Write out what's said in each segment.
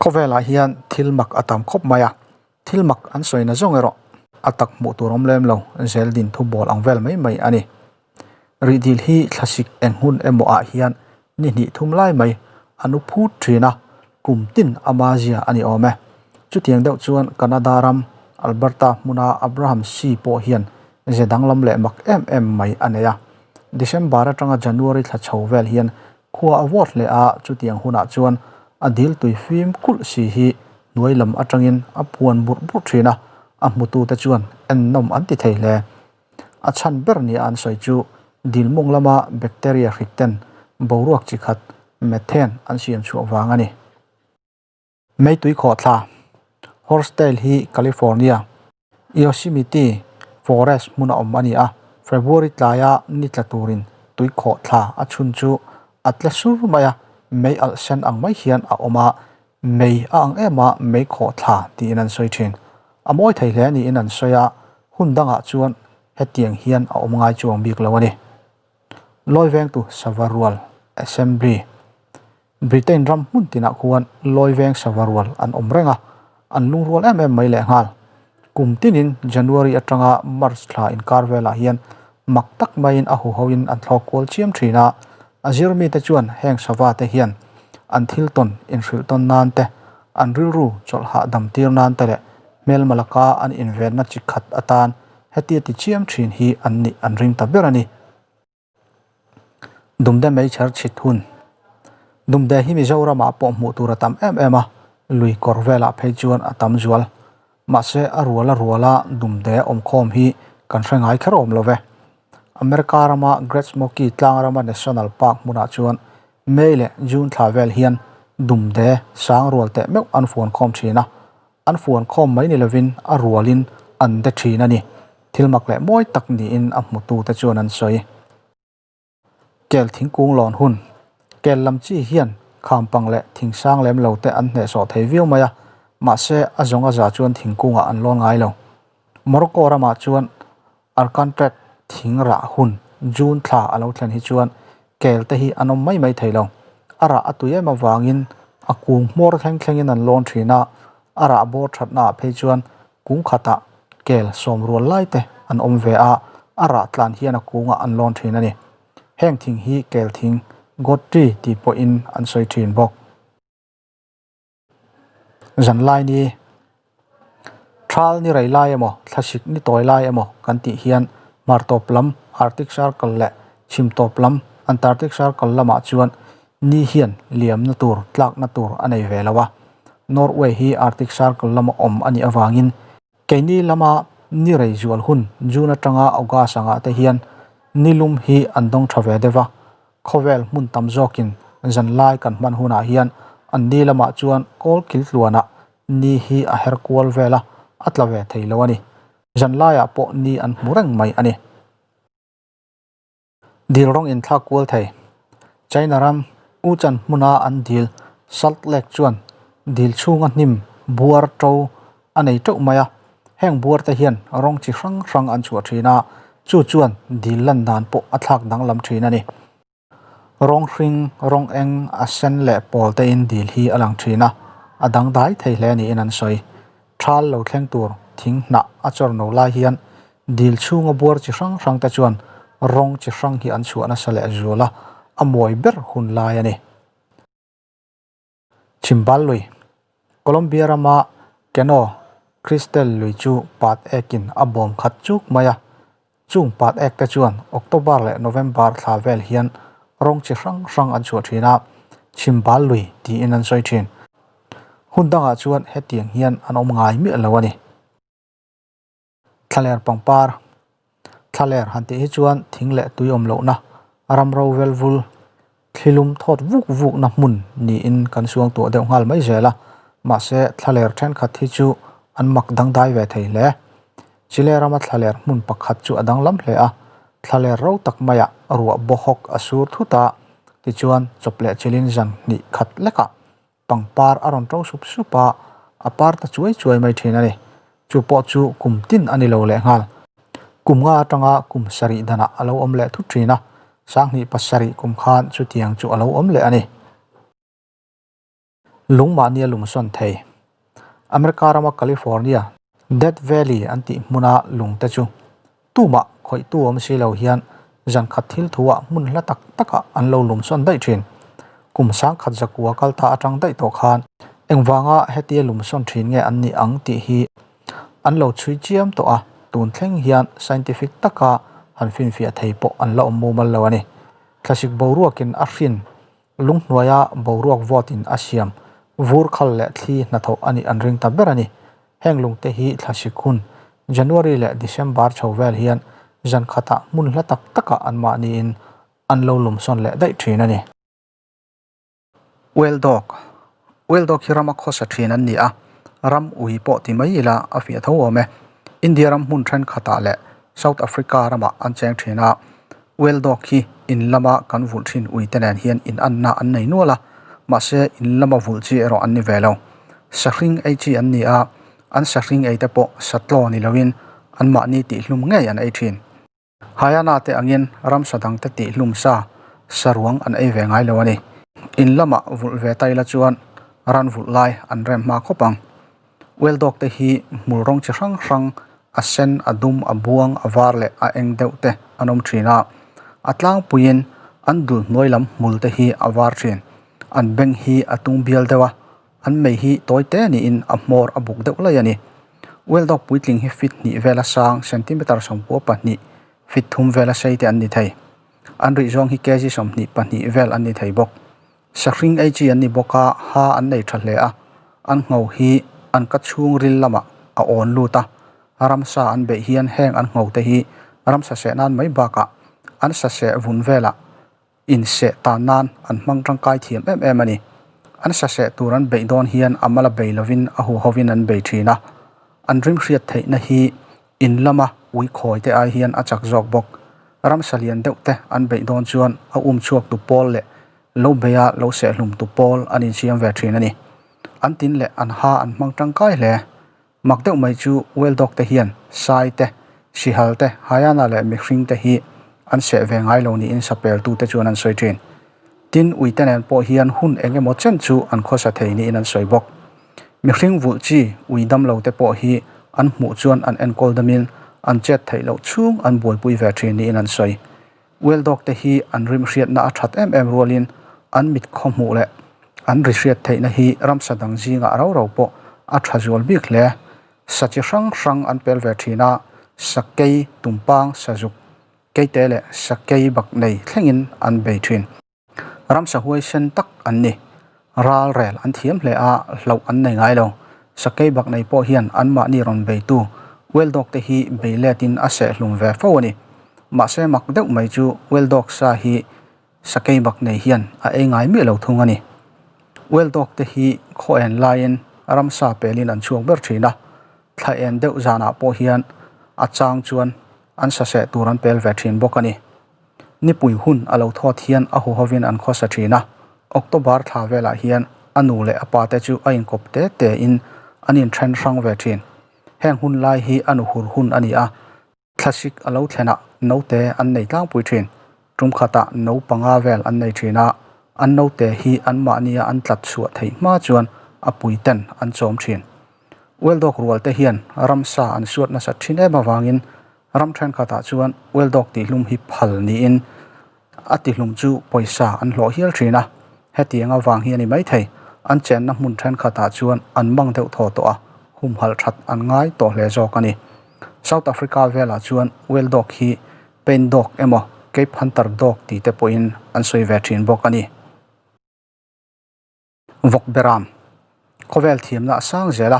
Khawvelah hian thil mak a tam khawp mai a, thil mak an sawi na zawng erawh a tak hmuh tur awm lem lo zel din thu bawl ang vel mai mai a ni. Rihdil hi thlasik eng hun emaw ah hian ni hnih thum lai mai a nu phut thin a, kum tin ama zia a ni awm e. Chutiang deuh chuan Canada ram Alberta hmuna Abraham Si pawh hian ze danglam leh mak em em mai a nei a. December atanga January thla chho vel hian Khua a vawt hle a, chutiang hunah chuan a dil tui fim kulh si hi hnuai lam atangin a puan burh burh thin a, a hmutute chuan ennawm an ti thei hle. A chhan ber nia an sawi chu dil mawng lama bacteria hrik ten boruak chi khat methane an siam chhuah vang a ni. Meitui khawhthla, Horsetail hi California, Yosemite Forest hmun a awm a ni a, February tlaia ni tla turin tui khawhthla a chhun chu a tle sur mai a, mei alh sen ang mai hian a awm a, mei a ang em a mei khawhthla tiin an sawi thin. A mawi thei hle niin an sawi a, hun dangah chuan hetiang hian a awm ngai chuang bik lo a ni. Lawi vengtu sava rual, Assembly. Britain ram hmun tinah khuan lawi veng sava rual an awm reng a, an lungrual em em mai lehnghal. Kum tinin January atanga March thla inkar velah hian mak tak maiin a huhoin an thlawk kual chiam thin a, a zir mite chuan heng sava te hian an thil tawn inhrilh tawn nan te, an rilru chawlh hahdam tir nan te leh hmelma laka an invenna chi khat atan hetia ti chiam thin hi an nih an ring ta ber a ni. Dumde meichher chhit hun. Dumde hi Mizoramah pawh hmuh tur a tam em em a, lui kawr velah phei chuan a tam zual. Mahse a rual a ruala dumde awmkhawm hi kan hre ngai kher awm lo ve. America rama Great Smoky tlang rama National Park hmunah chuan May leh June thla vel hian dumde sang rual teh meuh an fuan khawm thin a, An fuan khawm mai ni lovin a rualin an de thin a ni. Thil mak leh mawi tak niin a hmutute chuan an sawi. Kel thingkung lawn hun. Kel lam chi hian khampang leh thingsang lem lo te an hnehsawh thei viau mai a, mahse a zawng a za chuan thingkungah an lawn ngai lo. Morocco ramah chuan Arkantrek thing rah hun June thla a lo thlen hi chuan kel te hi an awm mai mai thei lo. A rah a tui em avangin a kung hmawr thleng thlengin an lawn thin a, a rah bawr thatnaah phei chuan kung khatah kel sawm rual lai te an awm ve a, a rah tlan hian a kungah an lawn thin a ni. Heng thing hi kel thing, God tree, tih pawhin an sawi thin bawk. Zanlai ni thal ni rei lai emaw thlasik ni tawi lai emaw kan tih hian hmar tawp lam Arctic Circle leh chhim tawp lam Antarctic Circle lamah chuan ni hian liamna tur tlakna tur a nei ve lo a. Norway hi Arctic Circle lama awm a nih avangin keini lama ni rei zual hun June atanga August angah te hian ni lum hi an dawng tha ve deuh a. Khawvel hmun tam zawkin zanlai kan hman hunah hian an ni lamah chuan kawl kil tluanah ni hi a her kual vel a, a tla ve thei lo a ni. Zanlaiah pawh ni an hmu reng mai a ni. Dil rawng inthlak kual thei. China ram Wuchan hmuna an dil Salt Lake chuan dil chhunga hnim buar to a nei teuh mai a, heng buar te hian rawng chi hrang hrang an chhuah thin a, chu chuan dil lan dan pawh a thlak danglam thin a ni. Rawng hring, rawng eng, a sen leh pawl te in dil hi a lang thin a, a dangdai thei hle niin an sawi. Thal lo thleng tur thing hnah a chawr no lai hian dil chhunga buar chi hrang hrang te chuan rawng chi hrang hi an chhuah nasa leh zual a, a mawi ber hun lai a ni. Chhimbal lui, Colombia rama Cano Cristal lui chu pat ekin a bawm khat chuk mai a, chung pat ek te chuan October leh November thla vel hian rawng chi hrang hrang an chhuah thin a, Chhimbal lui tiin an sawi thin. Hun dangah chuan hetiang hian an awm ngai miah lo a ni. Thlaler pangpar, Thlaler han tih hi chuan thing leh tui awm lohna, ram ro vel vul, thlilum thawt vuk vukna hmun niin kan suang tuah deuh nghal mai zel a, mahse thlaler thenkhat hi chu an mak dangdai ve thei hle. Chile rama thlaler hmun pakhat chu a danglam hle a, thlaler ro tak maiah ruah bawhawk a sur thut a, tichuan chawp leh chilin zan hnih khat lekah Pangpar a rawn to sup sup a, a par ta chuai chuai mai thin a ni. Chu pawh chu kum tin a ni lo leh nghal. Kum nga atanga kum sarih danah a lo awm leh thut thin a, sanghnih pasarih kum khan chutiang chu a lo awm leh a ni. Lung mahnia lungsawn thei. America rama California, Death Valley an tih hmuna lungte chu tumah khawihtu awm si lo hian zan khat thil thuah hmun hla tak takah an lo lumsawn daih thin. Kum sangkhat zakua kal ta atang daih tawh khan engvanga hetia lumsawn thin nge an nih ang tih hi an lo chhui chiam tawh a, tun thleng hian scientific taka han finfiah thei pawh an la awm mumal lo a ni. Thlasik boruakin a hrin Lunghnuaia boruak vawtin a siam vur khal leh thli hnathawh a nih an ring ta ber a ni. Heng lungte hi thlasik hun, January leh December chho vel hian zan khatah hmun hla tak takah anmahniin an lo lumsawn leh daih thin a ni. Well dog, Well dog hi rama khawsa thin an ni a, ram ui pawh ti mai ila a fiah tho awm e. India ram hmun thenkhatah leh South Africa ramah an cheng thin a, Well dog hi in lama kan vulh thin ui te nen hian in anna an nei nual a, mahse in lama vulh chi erawh an ni ve lo. Sahring ei chi an ni a, an sahring ei te pawh satlaw ni loin anmahni tihhlum ngei an ei thin. Hyena te angin ramsa dang te tihhlum sa saruang an ei ve ngai lo a ni. In lama vulh ve ta ila chuan ran vulh lai an rem hma khawp ang. Well dog te hi hmul rawng chi hrang hrang, a sen, a dum, a buang, a var leh a eng deuh te an awm thin a. A tlangpuiin an dul hnuai lam hmul te hi a var thin. An beng hi a tung bial deuh a, an mei hi tawi te niin a hmawr a buk deuh laih a ni. Well dog puitling hi feet hnih vela sang, centimeter 92, feet thum vela sei te an ni thei. An rih zawng hi kg 22 vel an ni thei bawk. Sahring ei chi an ni bawk a, ha an nei tha hle a, an ngho hi an ka chhung ril lamah a awn lut a, ramsa an beih hian heng an ngho te hi ramsa seh nan mai bakah an sa seh vun velah inseh tan nan an hmang tangkai thiam em em a ni. An sa seh tur an beih dawn hian a mala bei lovin a huhovin an bei thin a, an rim hriat theihna hi In lama ui khawi te ai hian a chak zawk bawk. Ramsa lian deuh te an beih dawn chuan a um chhuak tu pawl leh lo beia lo sehhlum tu pawl an insiam ve thin a ni. An tin leh an ha an hmang tangkai hle. Mak deuh mai chu Well Dog te hian Sai te, Sihal te, Hyena leh mihring te hi an seh ve ngai lo niin sapel tu te chuan an sawi thin. Tin, ui te nen pawh hian hun eng emaw chen chu an khawsa thei niin an sawi bawk. Mihring vulh chi ui dam lo te pawh hi an hmuh chuan an enkawl damin an chet theih loh chhung an buaipui ve thin niin an sawi. Well dog te hi an rim hriatna a that em em rualin an mit khaw hmuh leh an ri hriat theihna hi ramsa dang zingah rau rau pawh a tha zual bik hle. Sa chi hrang hrang an pel ve thin a, sakei, tumpang, sazuk, keite leh sakei bak nei thlengin an bei thin. Ramsa huaisen tak an ni. Ral rel an thiam hle a, hlauh an nei ngai lo. Sakei bak nei pawh hian anmahni rawn beitu Well Dog te hi bei letin a sehhlum ve fo a ni. Mahse mak deuh mai chu Well Dog sa hi sakei bak nei hian a ei ngai miah lo thung a ni. Well Dog te hi khaw en laiin ramsa pelin an chhuak ber thin a, thla en deuh zanah pawh hian a chang chuan an saseh tur an pel ve thin bawk a ni. Nipui hun a lo thawt hian a huhovin an khawsa thin a, October thla velah hian a nu leh a pa te chu a inkawp te te in an inthen hrang ve thin. Heng hun lai hi a nu hur hun a ni a, thlasik a lo thlenah naute an nei tlangpui thin. Tum khatah no panga vel an nei thin a, an naute hi anmahnia an tlat chhuah theih hma chuan a puiten an chawm thin. Well Dog rual te hian ramsa an suat nasat thin em avangin Ram thenkhatah chuan Well Dog tihlum hi phal niin a tihlum chu pawisa an hlawh hial thin a, hetiang avang hi a ni maithei. An chenna hmun thenkhatah chuan an mang deuh thaw tawh a, humhalh that an ngai tawh hle zawk a ni. South Africa velah chuan Well Dog hi Paint Dog emaw Cape Hunter Dog tih te pawhin an sawi ve thin bawk a ni. Vawk beram, Khawvel thiamna a sang zel a,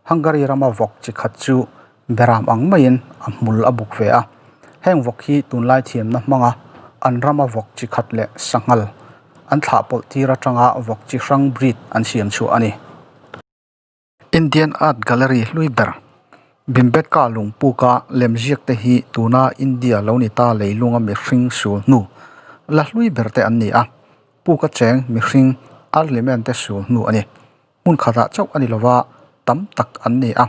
Hungary rama vawk chi khat chu beram ang maiin a hmul a buk ve a. Heng vawk hi tunlai thiamna hmanga an rama vawk chi khat leh sanghal an thlah pawlh tir atanga vawk chi hrang breed an siam chhuah a ni. Indian Art Gallery hlui ber, Bhimbetka lungpuka lemziak te hi tuna India lo ni ta leilunga mihring sul hnu la hlui ber te an ni a, puka cheng mihring Early-man te sul hnu a ni. Hmun khatah chauh a ni lova tam tak an ni a,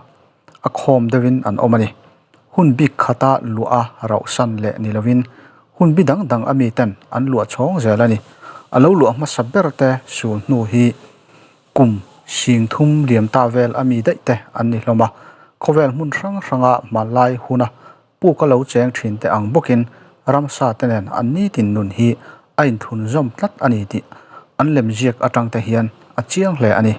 a khawm deuhin an awm a ni. Hun bik khata luah a rauhsan leh ni lovin hun bi dang dang a miten an luah chhawng zel a ni. A lo luah hmasa ber te sul hnu hi. Kum 3000 liam ta vel a mi daih te an ni hlawm a, khawvel hmun hrang hranga hmanlai huna puk a lo cheng thin te ang bawkin ramsa te nen an nitin nun hi a inthun zawm tlat a ni tih an lemziak atang te hian a chiang hle a ni.